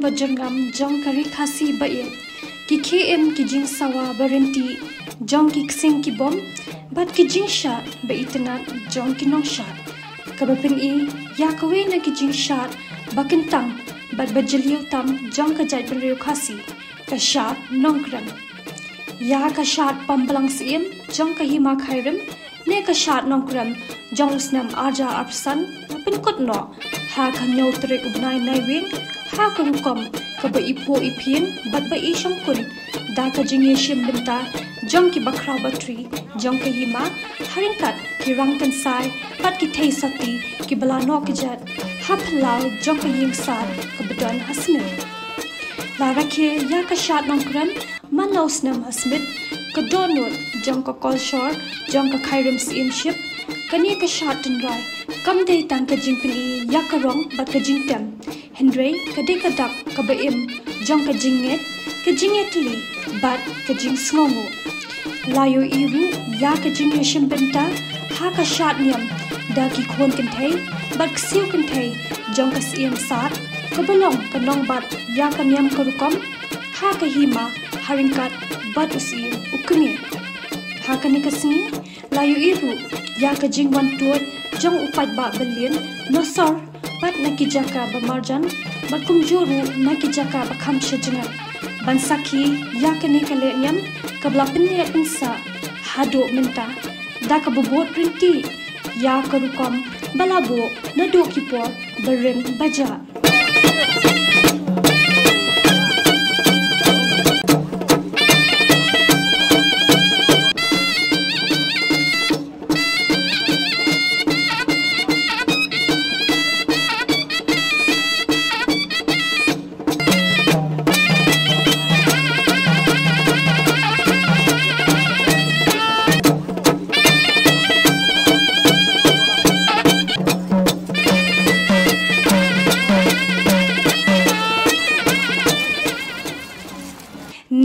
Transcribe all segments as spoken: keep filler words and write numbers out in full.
ba jyrngam jong ka Ri Khasi ba ïeit, ki khie im ki jingsawa ba ryntih jong ki ksing ki bom, bad ki jingshad ba itynnad jong ki nongshad. Kaba pyni ïa kawei na ki jingshad ba kyntang bad ba jylliew tam jong ka jaitbynriew Khasi, ka shad Nongkrem. Ïa ka shad Pamblang Syiem jong ka Hima Khyrim, ne ka shad Nongkrem jong u snem arja arphew san, la pynkut noh ha ka hynñiew tarik u bnai Naiwieng ha ka rukom kaba iphuh iphieng bad ba ishongkun da ka jingïashim bynta jong ki bakhraw batri jong ka hima, ha ryngkat ki rangkynsai bad ki theisotti kiba la noh kjat ha phyllaw jong ka ïingsad kaba don ha Smit. La rakhe ïa ka shad Nongkrem man la u snem ha Smit, ka dohnud jong ka kolshor jong ka Khyrim Syiemship. Kane ka shad tynrai kam dei tang ka jingpyni ïa ka rong bad ka jingtem, hynrei ka dei ka dak kaba im jong ka jingngeit, ka jingïatylli bad ka jingsngewnguh. La ïohi ruh ïa ka jingïashim bynta ha ka shad niam da ki khun kynthei bad ksiew kynthei jong ka Syiem Sad, kaba long ka nongbat ïa ka niam ka rukom ha ka hima, ha ryngkat bad u Syiem u kmie. Ha kane ka sngi la ïohi ruh ïa ka jingwan tuid jong u paidbah ba lieh na sor bad na ki jaka ba marjan, bad kumjuh ruh na ki jaka ba kham shajngat, ban sakhi ïa kane ka lehniam kaba la pynïaid pynsah haduh mynta da kaba bud ryntih ïa ka rukom ba la buh naduh ki por barim bajah.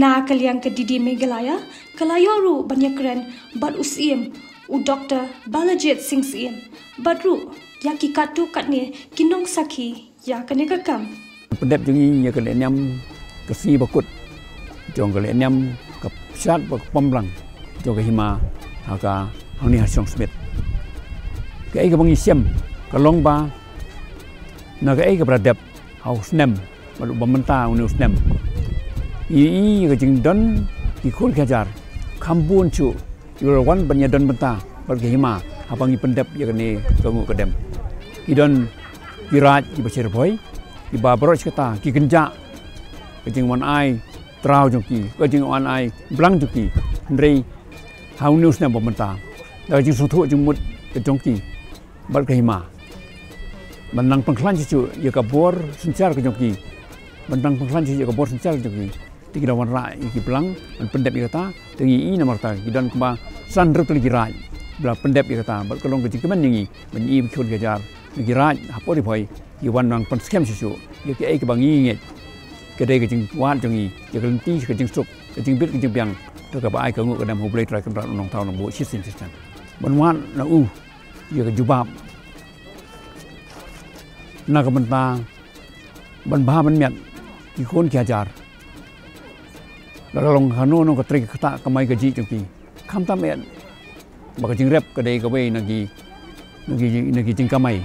Na ka liang ka D D Meghalaya, ka la ïoh ruh ban ïakren bad u Syiem, u Doktor Balajied Singh Syiem, bad ruh ïa ki katto katne ki nongsakhi ïa kane ka kam. Pyndep jong ngi ïa ka lehniam ka sngi bakut jong ka lehniam ka shad bad ka pamblang jong ka hima ha ka hangne ha shnong Smit. Kaei kaba ngi shem ka long ba na kaei kaba la dep ha u snem bad uba mynta une u snem, ngi ïohi ïa ka jingdon ki khun ki hajar kham bun shuh kiba la wan ban ïadon bynta bad ka hima haba ngi pyndep ïa kane ka nguh ka dem. Ki don ki raid kiba sher bhoi, kiba baroh shi katta ki kynjah ka jingwan ai traw jong ki, ka jingwan ai blang jong ki. Hynrei ha une u snem ba mynta, da ka jingsngewthuh jingmut ka jong ki bad ka hima, ban nang pynkhlaiñ shuh shuh ïa ka bor synshar ka jong ki, ban nang pynkhlaiñ shuh shuh ïa ka bor synshar ka jong ki, te ki la wanrah ïa ki blang ban pyndep ïa kata. Te ngi ïohi namar kata ki don kumba san hynriew tylli ki raid ba la pyndep ïa kata, bad ka long ka jingkmen ïa ngi ban ïohi ba ki khun ki hajar na ki raid hapoh Ri Bhoi ki wan nang pynskhem shuh shuh ïa kaei kaba ngi ngeit ka dei ka jingwad jong ngi ïa ka lynti ka jingsuk, ka jingbit ka jingbiang, da kaba ai ka nguh ka dem ha U Blei Trai Kynrad U Nongthaw Nongbuh shisien shisnem. Ban wad na u ïa ka jubab na ka bynta ban bha ban miat ki khun ki hajar. La ka long kano kano ka trei ka ktah kamai kajih jong ki. Khamtam eh ba ka jingrep ka dei kawei na ki, na ki, na ki jingkamai,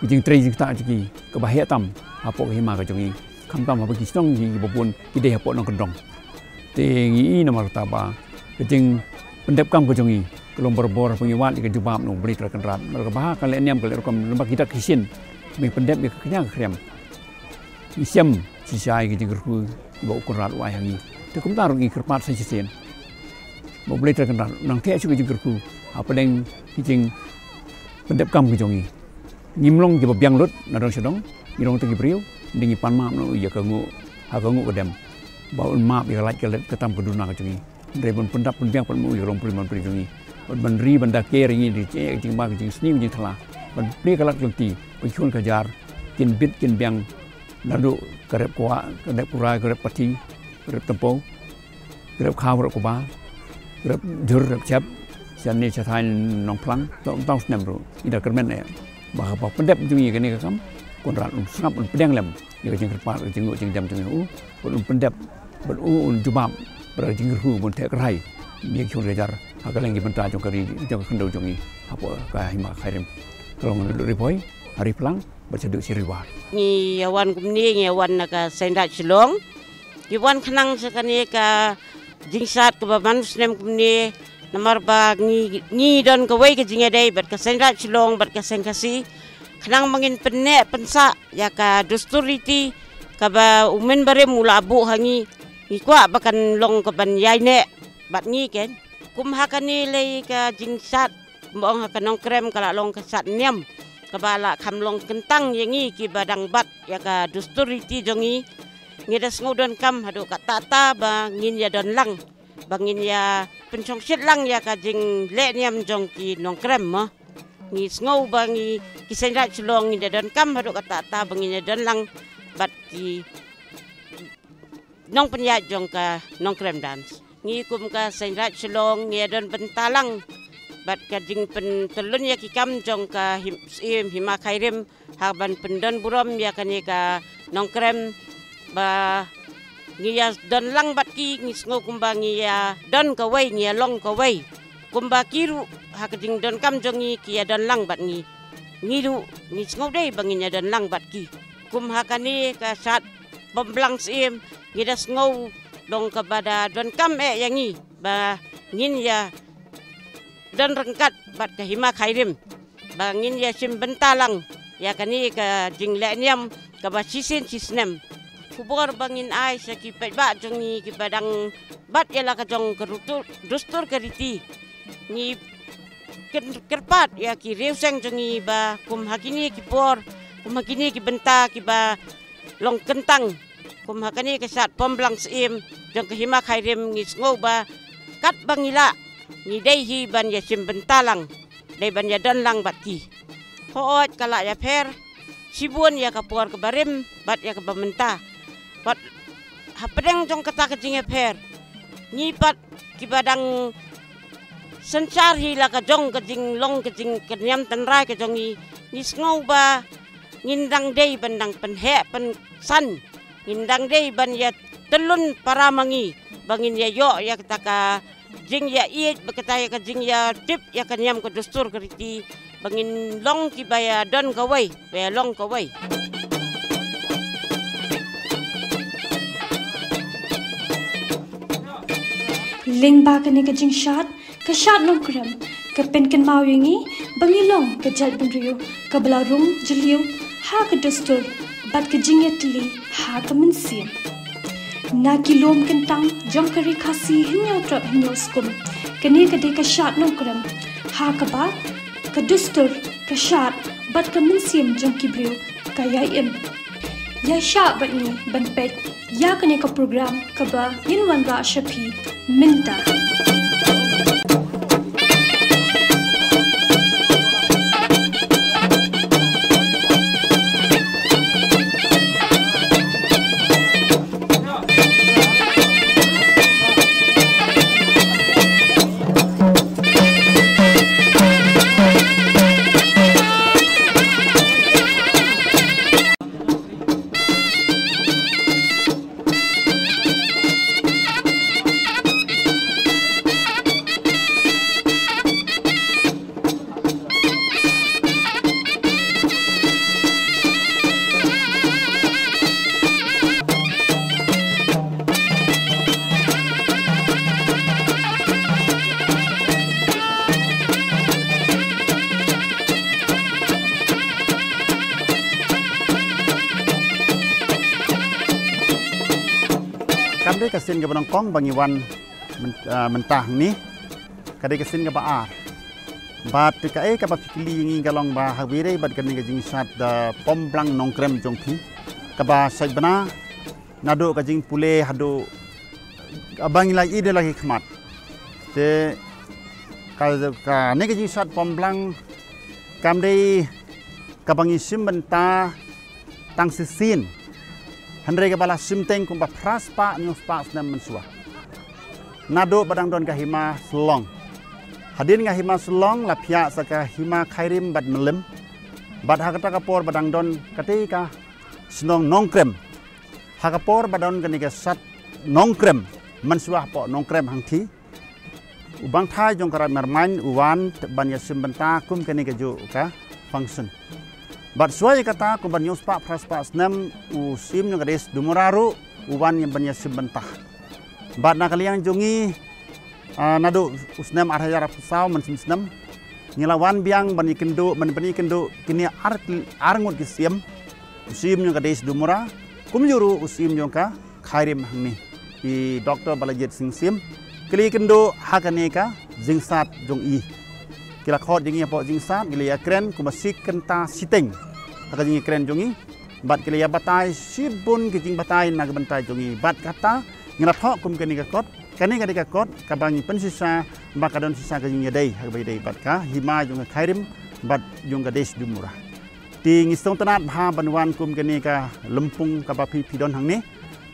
ki jingtrei jingktah jong ki kaba heh tam hapoh ka hima ka jong ngi. Khamtam haba ki shnong kiba bun ki dei hapoh nongkyndong. Te ngi ïohi namar kata ba ka jingpyndep kam ka jong ngi ka long barabor ba ngi wad ïa ka jubab na U Blei Trai Kynrad. Namar kaba ha ka lehniam ka leh rukom, namar ki dak ki shin ba ngi pyndep ïa ka kñia ka khriam. Ngi shem shisha ïa ka jingkyrkhu ba U Kynrad u ai ha ngi. Te kumta ruh ngi kyrpad sa shisien ba U Blei Trai Kynrad u nang theh shuh ka jingkyrkhu hapdeng ka jingpyndep kam ka jong ngi. Ngim long kiba biang lut na dong sha dong, ngi long tang ki briew, hynrei ngi pan map na u ïa ka nguh ha ka nguh ka dem, ba un map ïa ka lait ka let ka tam ka duna ka jong ngi. Hynrei ban pyndap pynbiang pat ma u ïa ka longbriew manbriew jong ngi, bad ban ri ban da ker ïa ngi da ka jingma ka jingsniew ka jingthala, ban plie ka lad ka lynti ba ki khun ki hajar kin bit kin biang naduh ka rep kwah, ka rep kurai, ka rep pathi, ka rep tympew, ka rep khaw, ka rep kaba, ka rep jhur, rep chep, shane shathaiñ Nongphlang. Tang tang snem ruh ngi da kyrmen eh ba haba pyndep jong ngi ïa kane ka kam, U Kynrad un sngap, un pdiang lem. ïa ka jingkyrpad, ka jingduh jingdem jong ngi, u, bad un pyndep, bad u, un jubab, bad ka jingkyrkhu, bun theh kyrhai, ïa ki khun ki hajar, ha kylleng ki bynta jong ka ri, jong ka khyndew jong ngi, hapoh ka hima Khyrim. Ka long na Ri Bhoi, ha Ri Phlang, bad shaduh shi Ri War. Ngi ïa wan kumne, ngi ïa wan na ka Seiñ Raij Shillong. Ngi wan khnang sha kane ka jingshad kaba man u snem kumne, namar ba ngi, ngi don kawei ka jingïadei bad ka Seiñ Raij Shillong bad ka Seiñ Khasi, khnang ba ngin pynneh pynsah ïa ka dustur riti kaba u mynbarim u la buh ha ngi. Ngi kwah ba kan long kaban ïaineh bad ngi, ken. Kum ha kane lei ka jingshad, kumba ong ha ka Nongkrem, ka la long ka shad niam kaba la kham long kyntang ïa ngi kiba dang bat ïa ka dustur riti jong ngi. Ngi da sngew donkam haduh katta katta ba ngin ïa don lang, ba ngin ïa pynshongshit lang ïa ka jingleh niam jong ki Nongkrem mo. Ngi sngew ba ngi, ki Seiñ Raij Shillong, ngi da donkam haduh katta katta ba ngin ïa don lang bad ki nongpynïaid jong ka Nongkrem Dance. Ngi kum ka Seiñ Raij Shillong ngi ïa don bynta lang bad ka jingpyntyllun ïa ki kam jong ka him-, Syiem Hima Khyrim, ha ban pyndon burom ïa kane ka Nongkrem, ba ngi ïa don lang bad ki. Ngi sngew kumba ngi ïa don kawei, ngi ïa long kawei. Kumba ki ruh ha ka jingdonkam jong ngi ki ïa don lang bad ngi, ngi ruh ngi sngew dei ba ngin ïa don lang bad ki. Kum ha kane ka shad Pomblang Syiem, ngi da sngew long kaba da donkam eh ïa ngi ba ngin ïa don ryngkat bad ka Hima Khyrim, ba ngin ïa shim bynta lang ïa kane ka jingleh niam kaba shisien shisnem. Khubor ba ngin ai sha ki paidbah jong ngi kiba dang bat ïa la ka jong ka rutu-, dustur ka riti. Ngi kyn-, kyrpad ïa ki riewseng jong ngi ba kum ha kine ki por, kum ha kine ki bynta kiba long kyntang, kum ha kane ka shad Pomblang Syiem jong ka Hima Khyrim, ngi sngew ba katba ngi lah, ngi dei hi ban ïa shim bynta lang, dei ban ïa don lang bad ki. Hooid, ka la ïapher shibun ïa ka por kaba rim bad ïa kaba mynta. Bad hapdeng jong kata ka jingïapher, ngi pat kiba dang synshar hi la ka jong ka jinglong ka jing, ka niam tynrai ka jong ngi, ngi sngew ba ngin dang dei ban dang pynheh pynsan, ngin dang dei ban ïa tyllun para ma ngi ba ngin ïa ïoh ïa kata ka jingïaieit, ba kata ïa ka jingïatip ïa ka niam ka dustur ka riti, ba ngin long kiba ïa don kawei, ba ïa long kawei. Lyngba kane ka jingshad, ka shad Nongkrem ka pynkynmaw ïa ngi ba ngi long ka jaitbynriew kaba la rung jylliew ha ka dustur bad ka jingïatylli ha ka mynsiem. Na ki lum kyntang jong ka ri Khasi hynñiew trep hynñiew skum, kane ka dei ka shad Nongkrem ha kaba ka dustur, ka shad bad ka mynsiem jong ki briew ka ïai im. Ïaishah bad ngi ban peit ïa kane ka program kaba ngin wanrah sha phi mynta. Kam dei ka sien kaba nyngkong ba ngi wan myn-, ah, mynta hangne. Ka dei ka sien kaba ar. Bad kaei kaba phi kylli ïa ngi ka long ba ha kaba ïadei bad kane ka jingshad, ah, Pomblang Nongkrem jong phi, kaba shait bna naduh ka jingpule haduh kaba ngi la ïohi da la ki khmat. Te ka, kane ka jingshad Pomblang kam dei kaba ngi shim bynta tang shisien, hynrei kaba la shim teng kumba phra spah hynñiew spah snem mynshuwa, naduh ba dang don ka Hima Shillong. Hadien ka Hima Shillong la phiah sa ka Hima Khyrim bad Mylliem. Bad ha kata ka por ba dang don katei ka Shnong Nongkrem. Ha ka por ba don kane ka sat Nongkrem, mynshuwa hapoh Nongkrem hangthie, u bangthai jong ka Raid Marmain u wan ban ïa shim bynta kum kane kajuh ka function. Bad shuwa ïa kata, kum ban ïoh spah phra spah snem, u Syiem jong ka Desh Dumura ruh u wan ïa ban ïa shim bynta. Bad na ka liang jong ngi, ah, naduh u snem ar hajar arphew saw mynshem snem, ngi la wan biang ban ïakynduh, ban, ban ïakynduh kine ar, ar ngut ki syiem. U Syiem jong ka Desh Dumura, kumjuh ruh u Syiem jong ka Khyrim hangne, i Doctor Balajied Singh Syiem, ki la ïakynduh ha kane ka jingsat jong i. Ki la khot jong ngi hapoh jingsat, ki la ïakren kumba shi kynta shiteng ha ka jingïakren jong i. Bad ki la ïa batai shibun ki jingbatai na ka bynta jong i. Bad kata, ngi la thoh kum kane ka kot, kane ka dei ka kot kaba ngi pynshisha ba ka don shisha ka jingïadei ha kaba ïadei bad ka hima jong ka Khyrim bad jong ka Desh Dumura. Te ngi sngewtynnat bha ban wan kum kane ka lympung kaba phi, phi don hangne.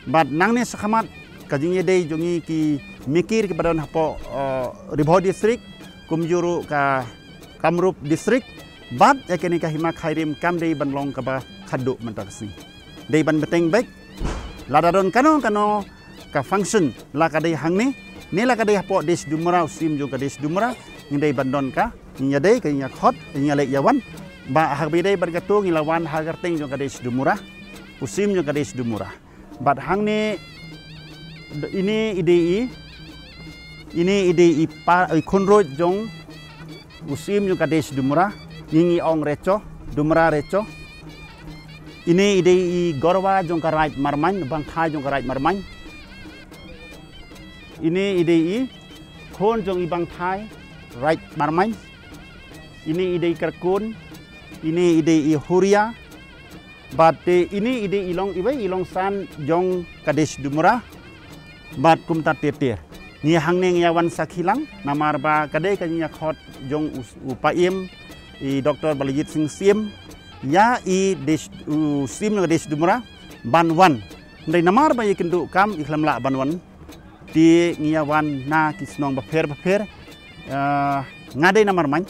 Bad nangne shakhmat, ka jingïadei jong ngi ki mikir kiba don hapoh, eh, Ri Bhoi District, kumjuh ruh ka Kamrup District, bad ïa kane ka hima Khyrim kam dei ban long kaba khadduh mynta ka sngi. Dei ban bteng beit, lada don kano kano ka function, la ka dei hangne, ne la ka dei hapoh Desh Dumura, u Syiem jong ka Desh Dumura, ngi dei ban don ka jingïadei, ka jingïakhot, jingïaleit ïawan. Ba ha kaba ïadei bad kato, ngi la wan ha ka kyrteng jong ka Desh Dumura, u Syiem jong ka Desh Dumura. Bad hangne, ine i dei i, ine i dei i pa, i khunroit jong u Syiem jong ka Desh Dumura, ngi, ngi ong Recho, Dumura Recho. Ine i dei i gorwa jong ka Raid Marmain, bangthai jong ka Raid Marmain. Ine i dei i khun jong i bangthai Raid Marmain. Ine i dei i kyrkun, ine i dei i huria. Bad te ine i dei i long, iwei i longsan jong ka Desh Dumura. Bad kumta ter ter. Ngi hangne ngi ïa wan sakhi lang, namar ba ka dei ka jingïakhot jong u, u paiem, i Doctor Balajied Singh Syiem, ïa i Desh, u Syiem jong ka Desh Dumura, ban wan. Hynrei namar ba ïakynduh kam, i khlem lah ban wan. Te ngi ïa wan na ki shnong bapher bapher, eh, nga dei na Marmain.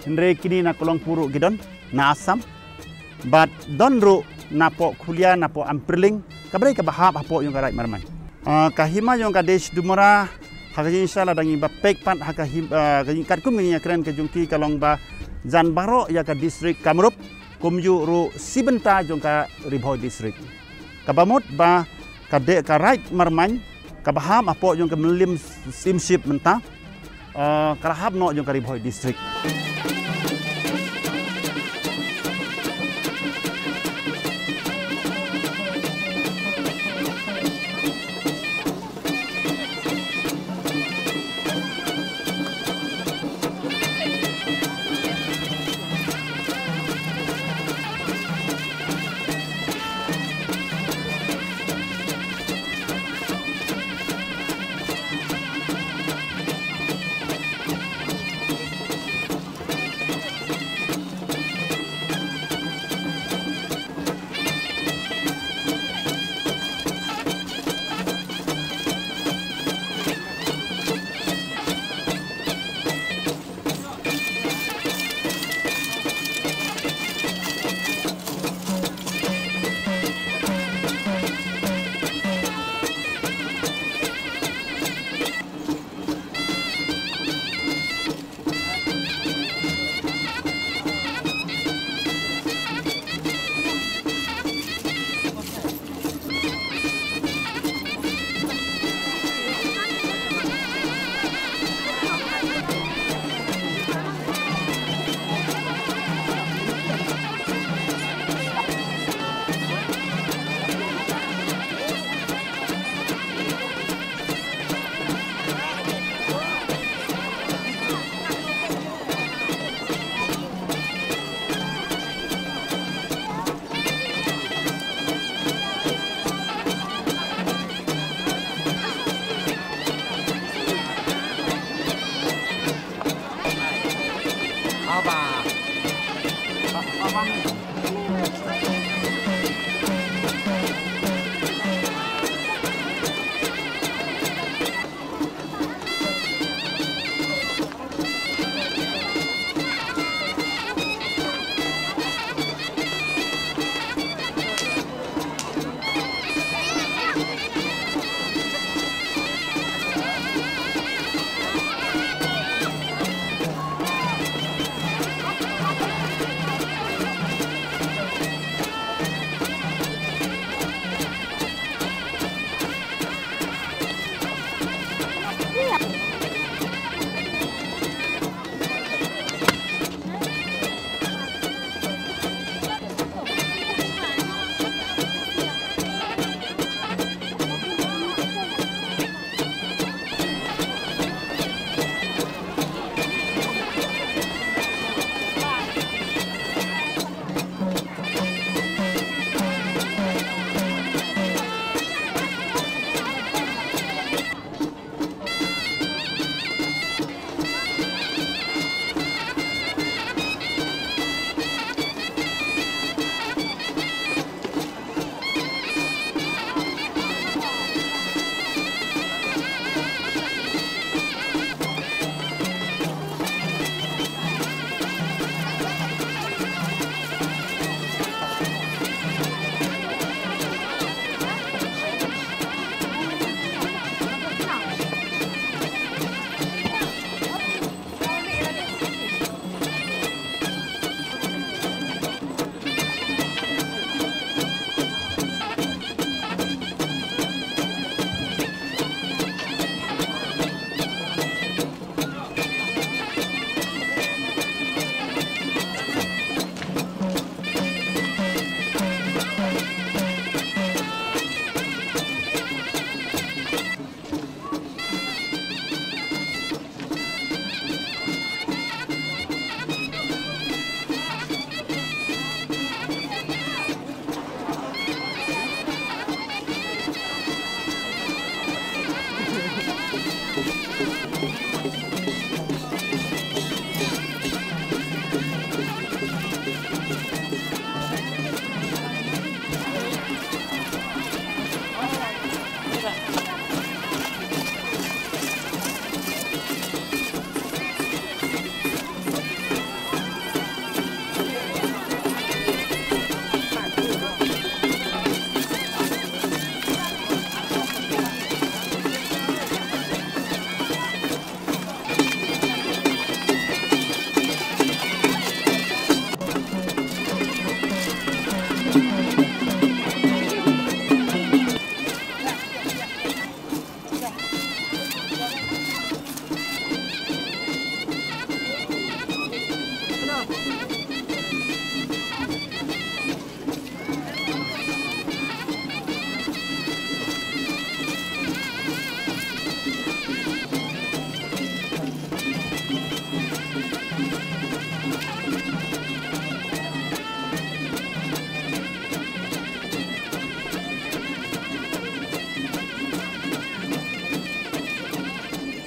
Hynrei kine na Kolongpur ruh ki don, na Assam. Bad don ruh napoh Khulia, napoh Amparling, kaba dei kaba hap hapoh jong ka Raid Marmain. Ah, ka hima jong ka Desh Dumura, ha ka jingshisha lada ngi ba peit pat ha ka him-, ah, ka jing-, katkum ka jingïakren ka jong ki ka long ba jan baroh ïa ka district Kamrup, kumjuh ruh shi bynta jong ka Ri Bhoi District. Kaba mut ba ka dei ka Raid Marmain, kaba hap hapoh jong ka Mylliem Symship mynta, eh, ka la hap noh jong ka Ri Bhoi District.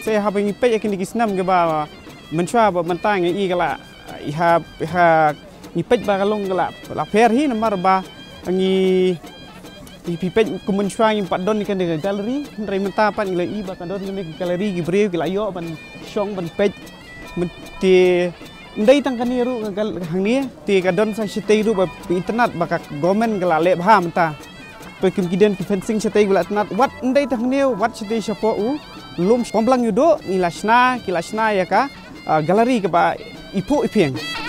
Te haba ngi peit ïa kine ki snem kiba mynshuwa bad mynta ngi i ka la, i ha, i ha ngi peit ba ka long ka la, la pher hi namar ba ngi, ngi phi peit kum mynshuwa ngim pat don kane ka gallery, hynrei mynta pat ngi la i ba ka don kane ka gallery, ki briew ki la ïoh ban shong ban peit. Mynta ym dei tang kane ruh ka gal-, hangne te ka don sa shatei ruh ba internet ba ka government ka la leh bha mynta. Peit kum ki don ki fencing shatei ba la internet, wat ym dei tang hangne, wat shatei shapoh u lum Pamblang Ïewduh ngi la shna, ki la shna ïa ka, ah, gallery kaba i phuh i phieng.